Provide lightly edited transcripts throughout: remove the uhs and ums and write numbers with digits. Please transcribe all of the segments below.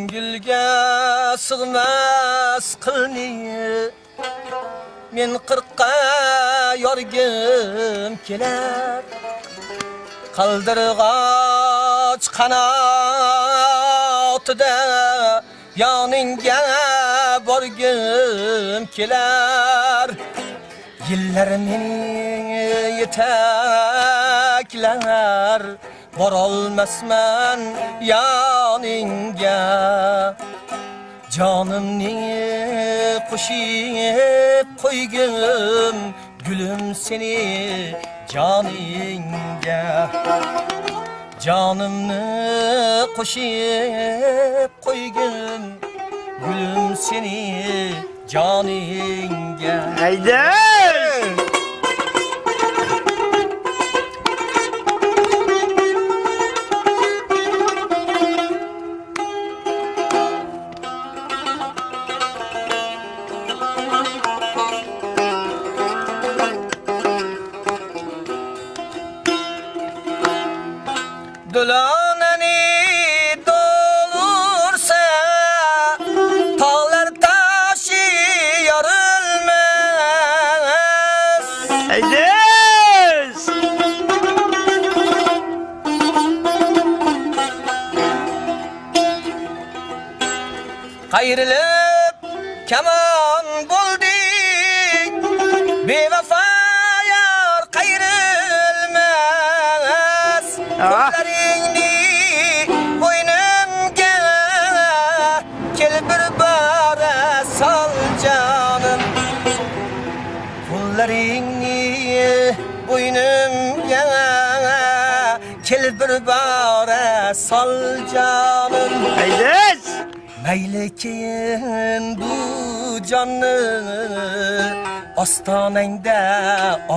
Ko'ngilga sig'mas qilni men qirqqa yorgim kelar. Qaldirg'och qanotida yoningga borgim kelar. Yillar meni yetaklar, borolmasman yoningga. Jonimni qo'shib qo'ygim, gulim seni joningga. Jonimni qo'shib qo'ygim, gulim seni joningga. Hayda! Dolanani dolursa tog'lar tashi yorilmas. Haydes! Qayrilib kamon bo'ldik, bevafo yor qayrilmas. Qo'llaringni bo'ynimga kel bir bora sol jonim. Qo'llaringni bo'ynimga kel bir bora sol jonim. Haydes! Mayli keyin bu jonni ostonangda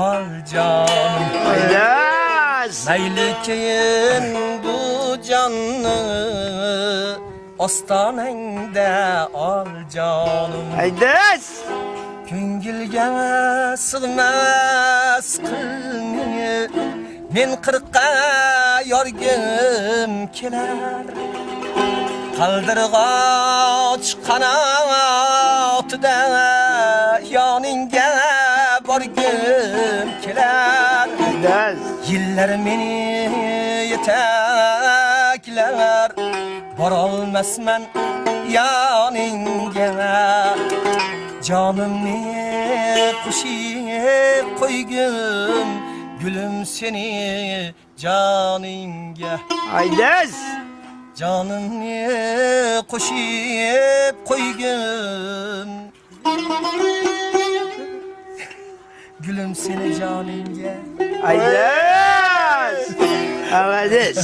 ol jonim. Haydes! Mayli keyin bu jonni ostonangda ol jonim. Haydes! Ko'ngilga sig'mas qilni men qirqqa yorgim kelar. Qaldirg'och qanotida yoningga borgim kelar. Haydes! Yillar meni yetaklar, borolmasman yoningga. Jonimni qo'shib qo'ygim, gulim seni joningga. Haydes! Jonimni qo'shib qo'ygim, gulim seni joningga. Haydes! Haydes!